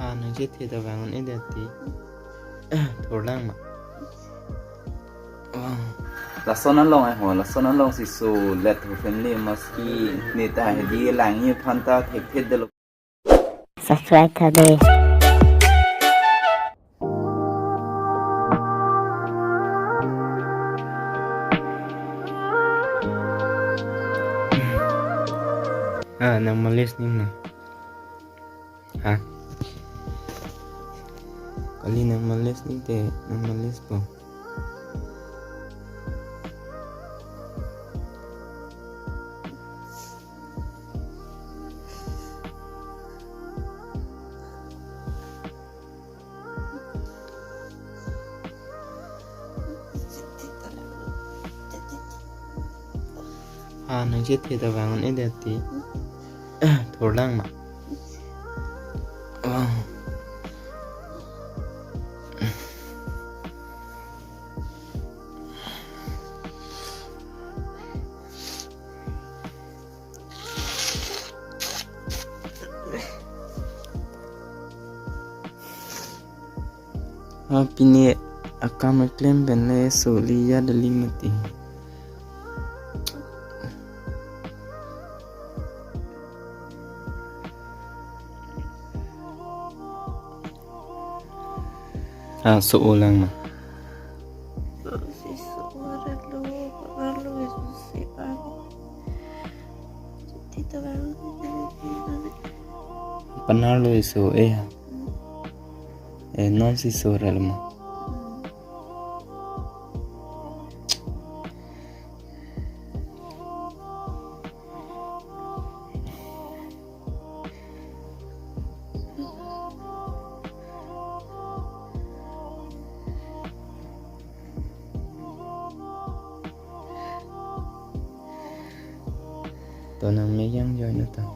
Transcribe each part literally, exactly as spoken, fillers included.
Ah, nang chethe ta vang un-e det ti. Thurlang ma. Lason along ai ho, lason along si so let ho family maski ne ta hedi lang ni phanta thek thek delo. Subscribe tha de. Ah, nang malis ning na. Ha? Kali nang malis ning te, nang malis po. Ah, nang chethe ta vang un-e det ti. Thurlang ma. Ah. Ah, pine akam keklem pen le soli ya deling mati. Ah, so-o lang ma. Si so-o relo, relo si ang. Tita baru. Panarlo iso eh. Eh, non si so relo ma. To nang mek jang join ta.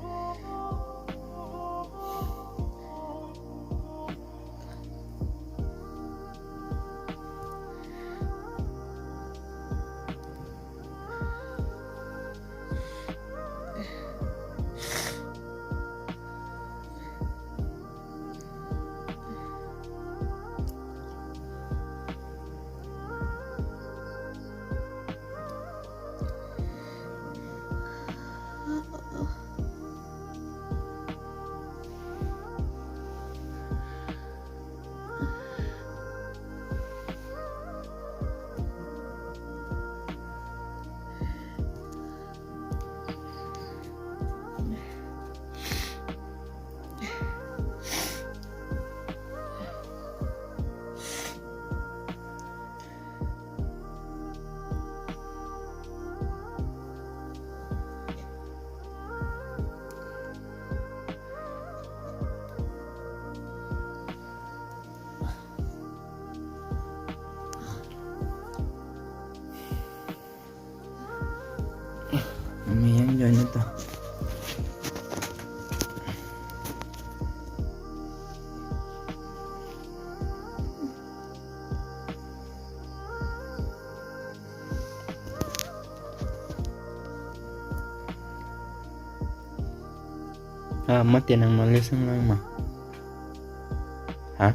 Ami yang join itu. Ah, mati nang malis nang lang ma. Ha?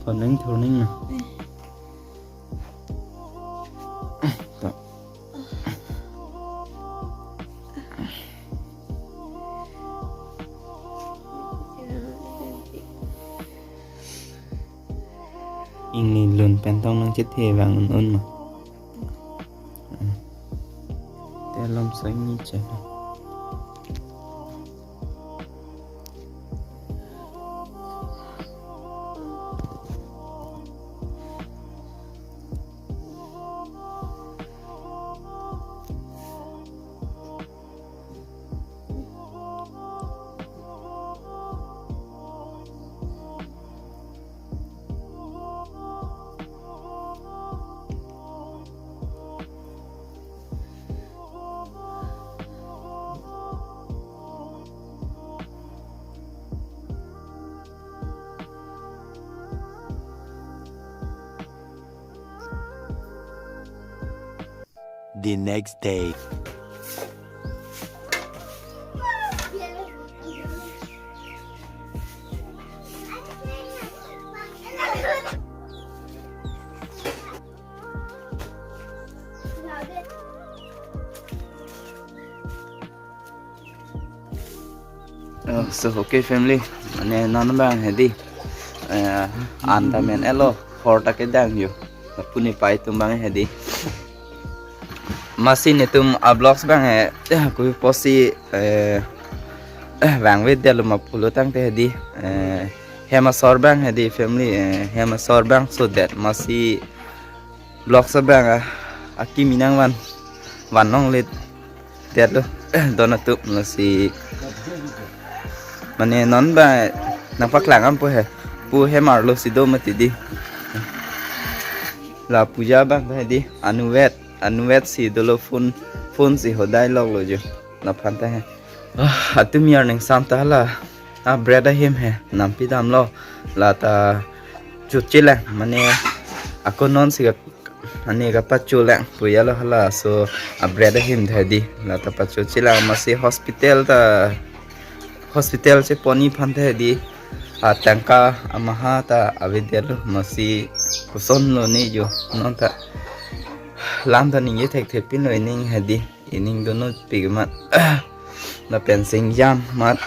Kon nang thur nang na. To. Ingni lun pen tong nang chethe vang un un ma. Hmm. Te lom soi ni che. the next day. Oh, so okay family, mane non abang hedi, eh, anta men-etlo, hor ta kedang yo, lapu ne pai atum abang hedi. Masi netum a-vlogs abang he, eh, kui posi, eh, eh, vangvedetlo ma pulo tangte hedi, eh, hem asor abang hedi family, eh, hem asor abang sodet masi vlogs abang, ah, akimi nangvan, van longle detlo, eh, don atum lasi. Mane non abang nangpaklang dampo he, pu hem arlo si do mati di. La puja abang ta hedi, anuvet, anuvet si dolo, phone, phone si hodai loklo jo. Laphan ta he. Ah, atum arni angsam ta la, ah, bread ahem he, nampi damlo, la ta chochelang, mane ako non si ka, mane kapacholang pu ya lo hala, so a-bread ahem ta hedi, la ta pachochelang, masi hospital ta, hospital chepon-i aphan ta hedi, atangka amaha ta avedetlo, masi kosonlo ne jo, non ta lam ta ningje thekthe pinlo ining hedi. Ining dunu pik mat. Lapen singjam mat.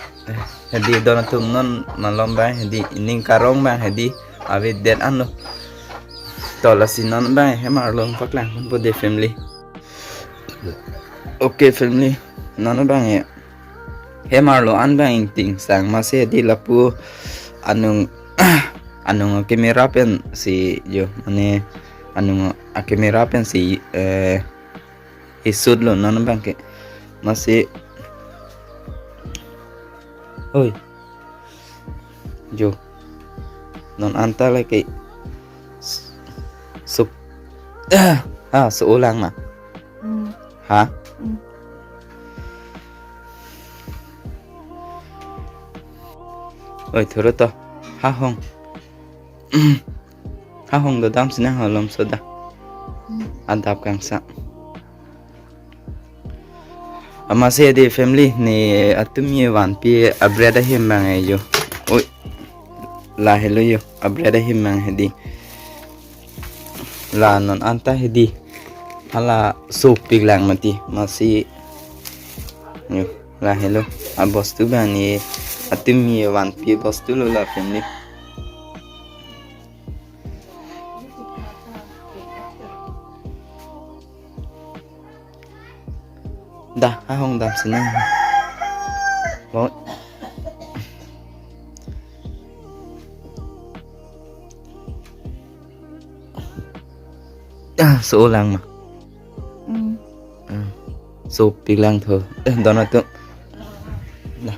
Hedi don atum non malom abang hedi, ining karong abang hedi avedet anlo. To lasi non abang hem arlo paklang ponpo de family. Okay family, non abang he hem arlo an abang ingting sang masi hedi lapu anung, anung camera pensi jo, mane anung a-camera pensi, eh, isut lo non abang ke. Masi, oi, jo, non anta lake s-, sup, ah, so-olang ma. Hmm. Ha? Hmm. Oi, thuro to. Ha hong. Ha hong do damsi nang holom soda. Adap kangsa. Amatsi hedi family ne atum ye vanpi a-bread ahem abang he jo. Oi. La helo jo. A-bread ahem abang hedi. La non anta hedi. Hala sopik lang mati. Amatsi. Jo. La helo. Abostu abang ne atum ye vanpi bostu lo la family. Da, ha hong damsi nang. Bo. Ah, so-olang ma. Hmm. Ah, sopik lang tho. Eh, don atum. Da.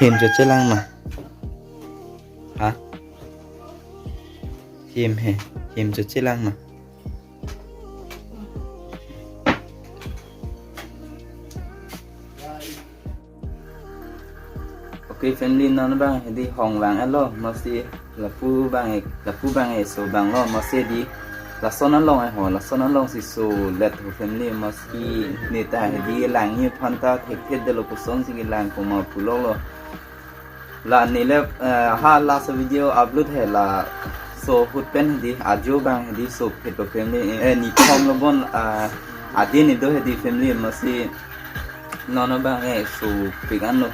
Hem chochelang ma. Ha? Hem he. Hem chochelang ma. Okay, family, non abang hedi hong vang-etlo, amatsi lapu abang, lapu abang eso abang lo, amatsi hedi lason along ho, lason alongsi solet ho family, amatsi neta hedi langji aphan ta thekthe detlo kosonsi kelang komat pulo lo. La neli, eh, ha last video upload he laso ahut pen hedi ajo abang hedi sopik lo family, eh, nithom lo bon, ah, adin ido hedi family, amatsi non abang he sopik anlo.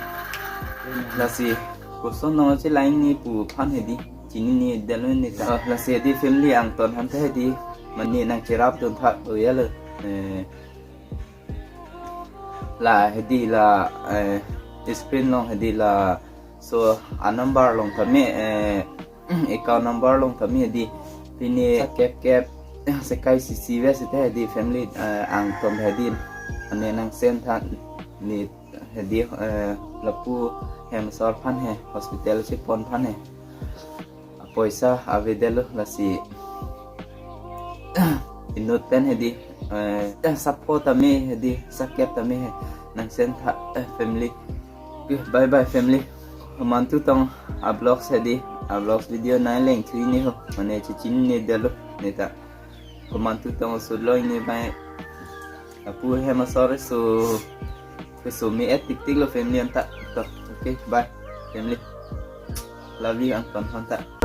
Lasi koson nong chelang ni pu aphan hedi chinine detlo neta. Ah, lasi hedi family angton aphan ta hedi mane nangcherap dun tha oyalo. Eh, la hedi la, eh, screen along hedi laso a-number along tame, eh, account number along tame hedi pine kep kep sekai sisi ve seta hedi family, eh, angton hedi mane nang send tha ne hedi, eh, lapu hem asor aphan he, hospital chepon aphan he. Apoisa avedetlo lasi inut pen hedi, eh, eh, sapo tame hedi, sakep tame he, nang send tha, eh, family. Okay, bye bye family. Komantu tong a vlogs hedi, a vlogs video nai leng thui ni ho, mane chichin ni dalo neta. Komantu tong osut lo ini bai apu hem asor so so mi et tik tik lo family anta. To, okay, bye family. Love you angton anta.